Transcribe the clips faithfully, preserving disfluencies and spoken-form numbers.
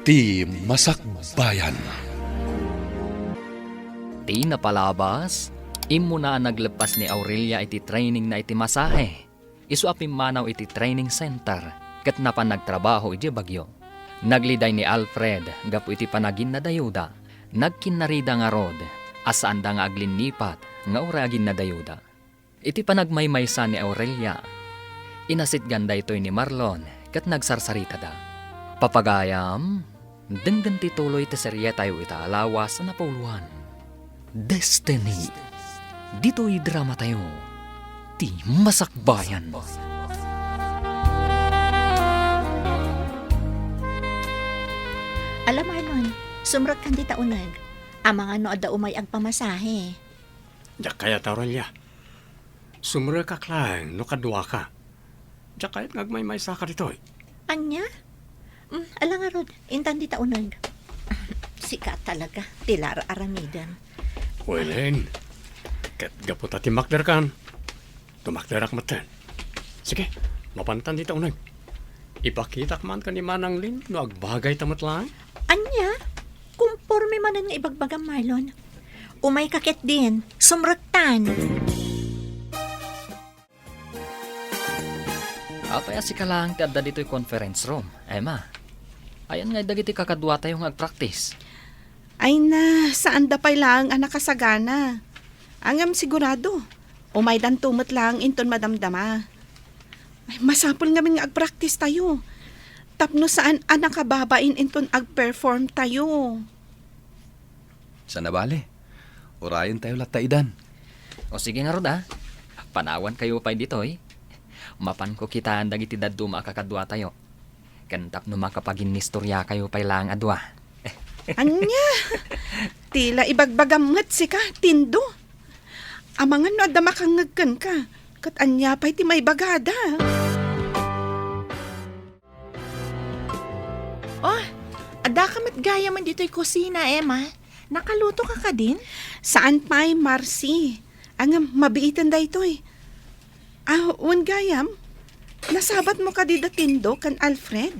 Ti Masakbayan. Ti napalabas, immuna a nagleppas ni Aurelia iti trainingna iti masahe. Isu a pimmanaw iti training center ket napan nagtrabaho idiay Baguio. Nagliday ni Alfred gapu iti panaginnadayuda. Nagkinnarida ngarud a saanda nga aglinnipat nga uray aginnadayuda. Iti panagmaymaysa ni Aurelia, inasitgan daytoy ni Marlon ket nagsarsaritada. Papagayam, denggen ti tuloy ti serietayo ita a lawas a napauluan, Destiny. Ditoy dramatayo, Ti Masakbayan. Ala, Marlon, sumrekkan dita uneg. Amangan no adda umay agpamasahe. Diak kayat, Aurelia. Sumrekak laeng no kaduaka. Diak kayat nga agmaymaysaka ditoy. Ania? Mm, ala ngarud, intan dita uneg. Sika talaga, ti la ar-aramidem. Wen, ket gapu ta timmakderkan, tumakderak metten. Sige, mapantan dita uneg. Ipakitak man ken ni Manang Lin no agbagayta met laeng. Ania? Kumporme manen nga ibagbagam, Marlon. Umayka ketdin, sumrektan. Apay a sika laeng ti adda ditoy conference room, Emma? Ayan ngay dagiti kakaduatayo nga agpractice? Ay na, saanda pay laeng a nakasagana. Ngem sigurado, umaydanto met laeng inton madamdama. Ay, masapul ngamin nga agpractice tayo. Tapno saan a nakababain inton agperform tayo. Saan a bale. Urayentayo latta idan. O sige ngarud a. Panawankayo pay ditoy. Mapanko kitaen dagiti dadduma a kakaduatayo. Ken tapno makapaginnistoriakayo pay laeng a dua. Ania? Ti la ibagbagam met sika, Tindo. Amangan no adda makangngeg kenka, ket ania pay ti maibagada? Oh, addaka met gayamen ditoy kusina, Emma. Nakalutoka kadin? Saan pay, Marcy. Ngem mabiiten daytoy. Ah, wen gayam, nasabatmo kadi da Tindo ken Alfred?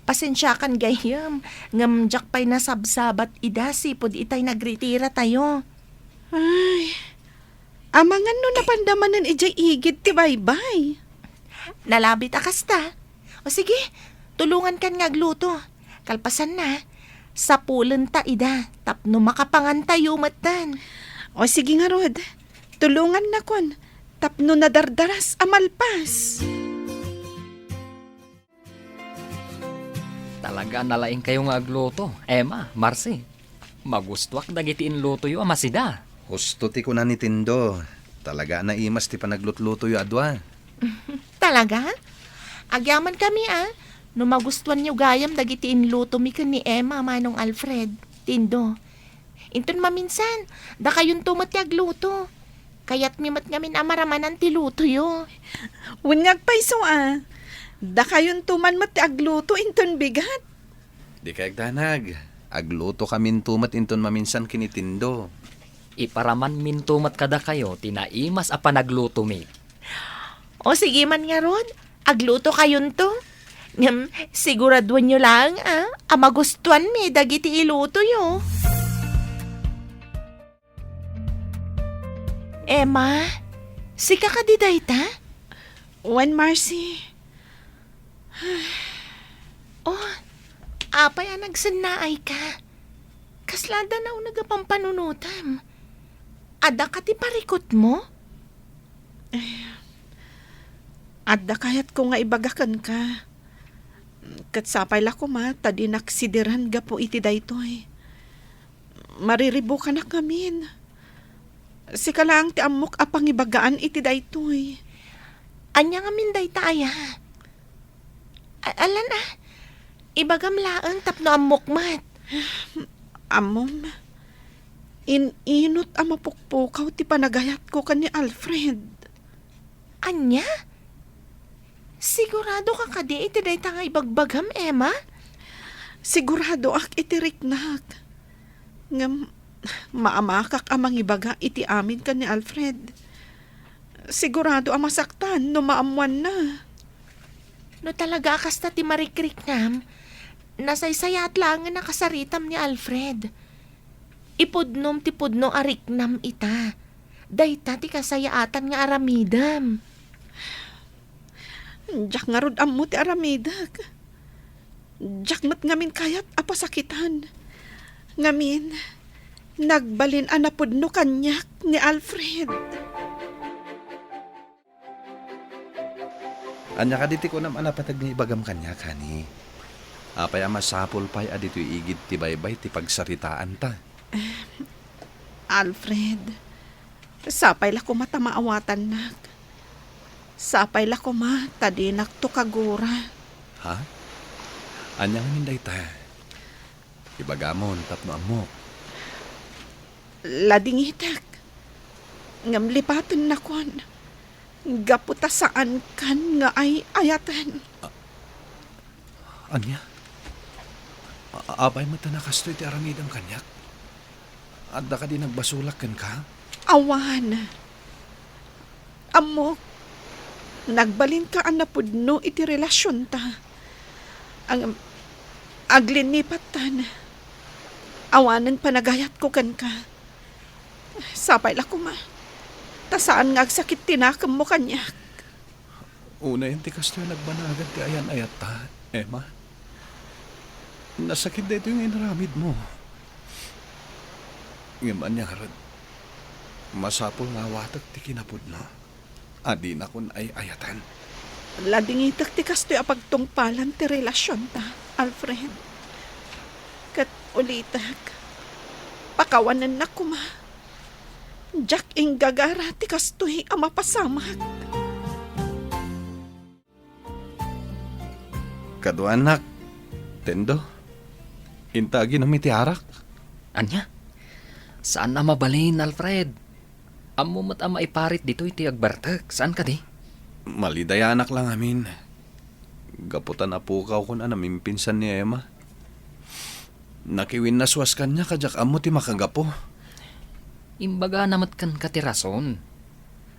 Pasensiakan gayam, ngem diak pay nasabsabat ida sipud itay nagritiratayo. Ay, amangan no napanda manen idiay igid ti baybay. Nalabit a kasta. O sige, tulongankan nga agluto. Kalpasanna, sapulenta ida tapno makapangantayo metten. O sige ngarud, tulongannakon tapno nadardaras a malpas. Talaga a nalaingkayo nga agluto, Emma, Marcy. Magustuak dagiti inlutoyo a masida. Husto ti kuna ni Tindo. Talaga a naimas ti panaglutlutoyo a dua. Talaga? Agyamankami a, no magustuanyo gayam dagiti inlutomi ken ni Emma, Manong Alfred, Tindo. Inton maminsan, dakayonto met ti agluto. Kayatmi met ngamin a maramanan ti lutoyo. Wen nga agpayso a, dakayonto man met ti agluto inton bigat. Dikay agdanag, aglutokaminto met inton maminsan ken ni Tindo. Iparamanminto met kadakayo ti naimas a panaglutomi. O sige man ngarud, aglutokayonto. Ngem siguraduenyo laeng a, a magustuanmi dagiti ilutoyo. Emma, sika kadi dayta? Wen, Marcy. Oh, apay a nagsennaayka? Kasla adda nauneg a pampanunotem? Adda ka ti parikutmo? Eh, adda kayatko nga ibaga kenka. Ket sapay la koma ta dinak sidiren gapu iti daytoy. Mariribukanak ngamin. Sika laeng ti ammok a pangibagaan iti daytoy. Ania ngamin dayta aya? A-, alan a? Ibagam laeng tapno ammok met. Ammom, in-inut a mapukpukaw ti panagayatko ken ni Alfred. Ania? Sigurado ka kadi iti dayta nga ibagbagam, Emma? Siguradoak iti riknak. Ngem maamakak a mangibaga iti amin ken ni Alfred. Sigurado a masaktan no maammoanna. No talaga a kasta ti marikriknam, Nasaysayaat laengen a kasaritam ni Alfred. Ipudnom ti pudno a riknam ita. Dayta ti kasayaatan nga aramidem. Diak ngarud ammo ti aramidek. Diak met ngamin kayat a pasakitan. Ngamin, nagbalin a napudno kaniak ni Alfred. Ania kadi ti kunam a napateg nga ibagam kaniak, honey? Apay a masapul pay a ditoy igid ti baybay ti pagsaritaanta? Alfred, sapay la koma ta maawatannak. Sapay la koma ta dinakto kagura. Ha? Ania ngamin dayta? Ibagamon tapno ammok. Ladingitek. Ngem lipatennakon. Gapu ta saankan nga ay-ayaten. Ania? A-, apay met a kastoy ti aramidem kaniak? Adda kadi nagbasolak kenka? Awan. Ammok, nagbalinka a napudno iti relasionta. Ang, aglinnipattan, awanen panagayatko kenka. Sapay la koma, ta saan nga agsakit ti nakemmo kaniak. Unayen ti kastoy a nagbanagan ti ayan-ayatta, Emma. Nasakit daytoy nga inaramidmo. Ngem ania ngarud, masapul nga awatek ti kinapudno a dinakon ay-ayaten. Ladingitek ti kastoy a pagtungpalan ti relasionta, Alfred. Ket ulitek, pakawanennak koma. Diak inggagara ti kastoy a mapasamak. Kaduanak, Tendo, inta aginum iti arak. Ania? Saan a mabalin, Alfred. Ammo met a maiparit ditoy ti agbartek, saan kadi? Malidayanak la ngamin. Gapu ta napukawkon a namimpinsan ni Emma. Nakiwinnaswas kaniak a diak ammo ti makagapu. Imbagana met kenka ti rason.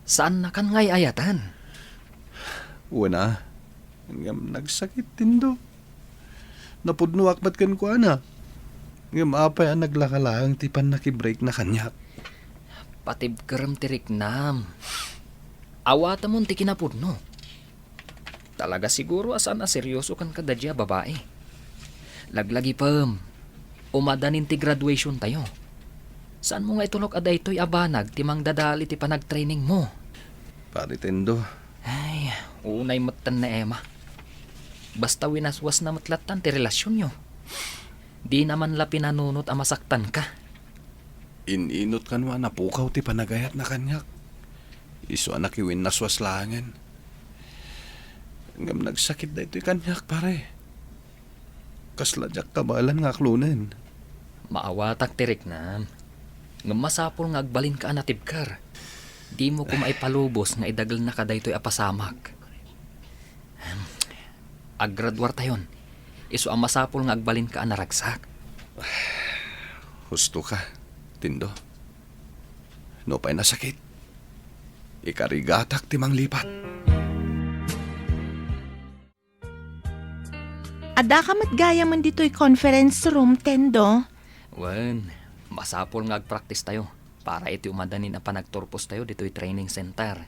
Saannakan nga ay-ayaten. Wen a, ngem nagsakit, Tendo. Napudnoak met kenkuana. Ngem apay a naglaka laeng ti pannakibreakna kaniak? Patibkerem ti riknam. Awatemon ti kinapudno. Talaga siguro a saan a seryoso kenka daydiay a babai. Laglagipem, umadanin ti graduationtayo. Saanmo nga itulok a daytoy a banag ti mangdadal iti panagtrainingmo? Pare Tendo. Ay, unay metten ni Emma. Basta winaswasna met lattan ti relasionyo. Dina man la pinanunot a masaktanka. In-inot kano a napukaw ti panagayatna kaniak. Isu a nakiwinnaswas laengen. Ngem nagsakit daytoy kaniak, pare. Kasla diak kabaelan nga aklonen. Maawatak ti riknam. Ngem masapul nga agbalinka a natibker. Dimo koma ipalubos nga idagelnaka daytoy a pasamak. Ahem. Aggraduartayon. Isu a masapul nga agbalinka a naragsak. Husto ka, Tindo. Nupay nasakit, ikarigatak ti manglipat. Addaka met gayamen ditoy conference room, Tendo? Wen, masapul nga agpraktistayo para iti umadanin a panagturpostayo ditoy training center.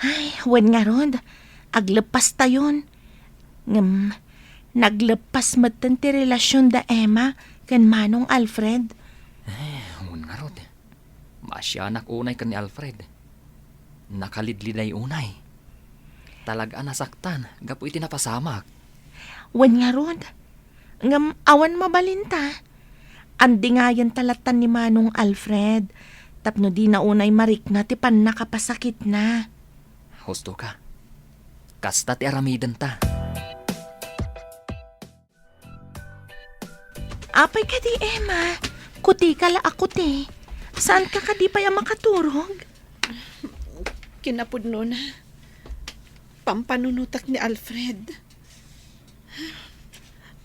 Ay, wen ngarud, agleppastayon. Ngem, nagleppas metten ti relasion da Emma ken Manong Alfred. Ay, wen ngarud. Maasianak unay ken ni Alfred. Nakalidliday unay. Talaga a nasaktan gapu iti napasamak. Wen ngarud, ngem awan mabalinta. Andingayenta lattan ni Manong Alfred tapno dina unay marikna ti pannakapasakitna. Husto ka. Kasta ti aramidenta. Apay kadi, Emma? Kuti ka la a kuti. Saanka kadi pay a makaturog? Kinapudnona, pampanunotak ni Alfred.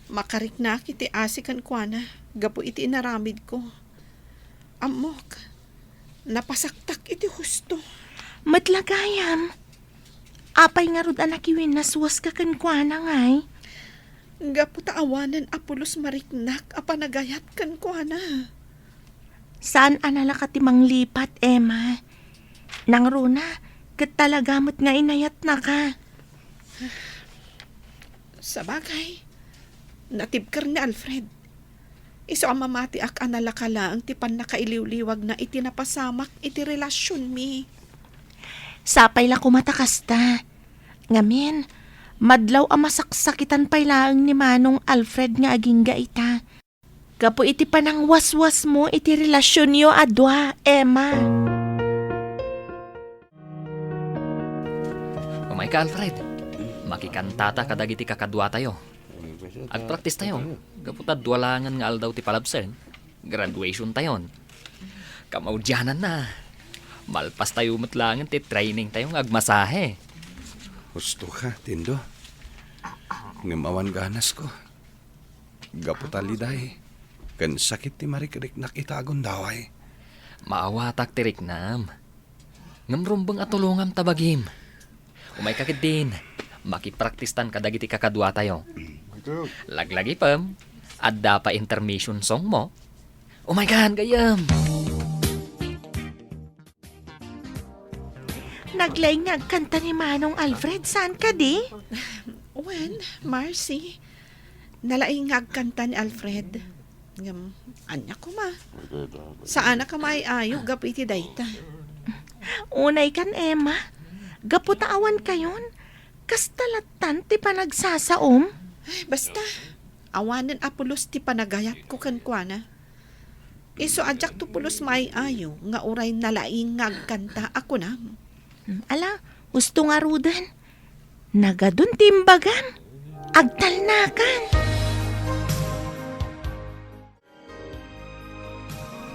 Makariknaak iti asi kenkuana gapu iti inaramidko. Ammok, napasaktak iti husto. Met la gayam. Apay ngarud a nakiwinnaswaska kenkuana, ngay? Gapu ta awanen a pulos mariknak a panagayat kenkuana. Saan a nalaka ti manglipat, Emma. Nangruna, ket talaga met nga inayatnaka. Sabagay, natibker ni Alfred. Isu a mamatiak a nalaka laeng ti pannakailiwliwagna iti napasamak iti relasionmi. Sapay la koma ta kasta. Ngamin, madlaw a masaksakitan pay laeng ni Manong Alfred nga agingga ita. Gapu iti panangwaswasmo iti relasionyo a dua, Emma. Umayka, Alfred. Makikantata kadagiti kakaduatayo. Agpraktistayo, gapu ta dua laengen nga aldaw ti palabsen, graduationtayon. Kamaudiananna, malpastayo met laengen ti trainingtayo nga agmasahe. Husto ka, Tindo. Ngem awan ganasko. Gapu ta liday, ken sakit ti marikriknak ita a gundaway. Maawatak ti riknam. Ngem rumbeng a tulongam ta bagim. Umayka ketdin, makipraktistan kadagiti kakaduatayo. Laglagipem, adda pay intermission songmo. Umaykan, gayyem! Naglaing nga agkanta ni Manong Alfred, saan kadi? Wen, Marcy, nalaing nga agkanta ni Alfred. Ngem, ania koma? Saanaka maay-ayo gapu iti dayta. Unaykan, Emma. Gapu ta awankayon, kasta lattan ti panagsasaom? Ay, basta, awanen a pulos ti panagayatko kenkuana. Isu a diakto pulos maay-ayo nga uray nalaing nga agkanta a kunam. Hmm, ala, husto ngaruden. Nagadun ti imbagam. Agtalnakan.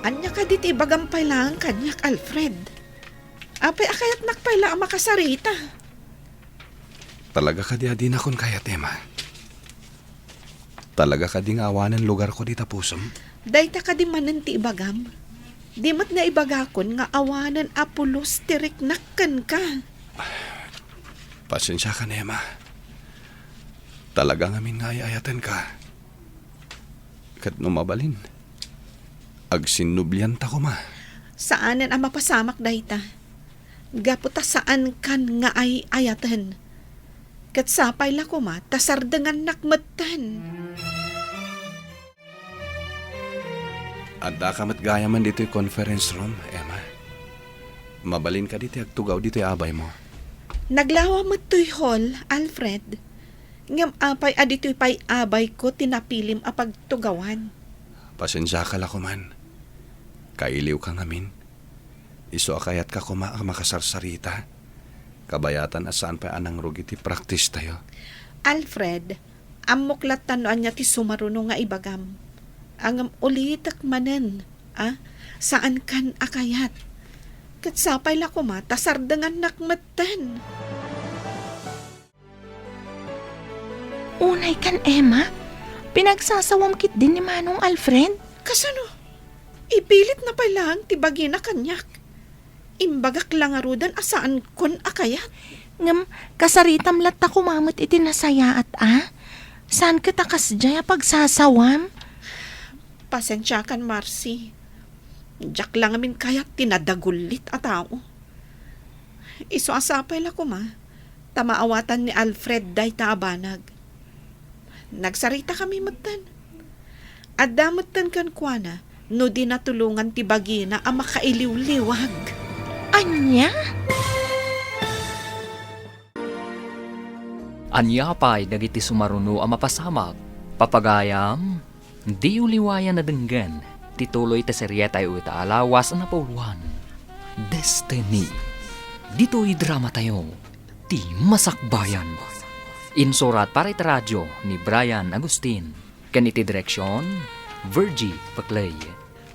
Ania kadi ti ibagam pay laeng kaniak, Alfred? Apay a kayatnak pay la a makasarita? Talaga kadi a dinakon kayat, Emma? Talaga kadi nga awanen lugarko dita pusom? Dayta kadi manen ti ibagam? Di met naibagakon nga awanen a pulos ti riknak kenka. Pasensiakan, Emma. Talaga ngamin nga ay-ayatenka. Ket no mabalin, agsinnublianta koma. Saanen a mapasamak dayta. Gapu ta saankan nga ay-ayaten. Ket sapay la koma ta sardengannak metten. Addaka met gayamen ditoy conference room, Emma. Mabalin kadi ti agtugaw ditoy abaymo? Naglawa met toy hall, Alfred. Ngem apay a ditoy pay abayko ti napilim a pagtugawan? Pasensiaka la koman. Kailiwka ngamin. Isu a kayatka koma a makasarsarita. Kabayatan a saan pay a nangrugi ti praktistayo. Alfred, ammok lattan no ania ti sumaruno nga ibagam. Ngem ulitek manen, a, saankan a kayat. Ket sapay la koma ta sardengannak metten. Unaykan, Emma, pinagsasawam ketdin ni Manong Alfred? Kasano? Ipilitna pay laeng ti bagina kaniak. Imbagak la ngaruden a saankon a kayat. Ngem kasaritam latta koma met iti nasayaat a. Saan ket a kasdiay a pagsasawam? Pasensiakan, Marcy. Diak la ngamin kayat ti nadagullit a tao. Isu a sapay la koma ta maawatan ni Alfred dayta a banag. Nagsaritakami metten. Adda metten kenkuana no di natulongan ti bagina a makailiwliwag. Ania? Ania pay dagiti sumaruno a mapasamak? Papagayam, diyo liwayan a denggen ti tuloy ti serietayo ita a lawas a napauluan, Destiny. Ditoy dramatayo, ti Masakbayan. Insurat para iti radio ni Brian Agustin. Ken iti direksion, Virgie Peclay.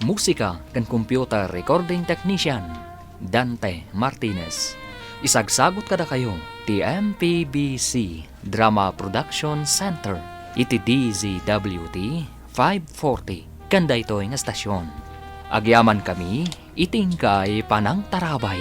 Musika ken computer recording technician, Dante Martinez. Isagsagut kadakayo ti M P B C Drama Production Center iti D Z W T five forty ken daytoy nga estasion. Agyamankami iti inkay panangtarabay.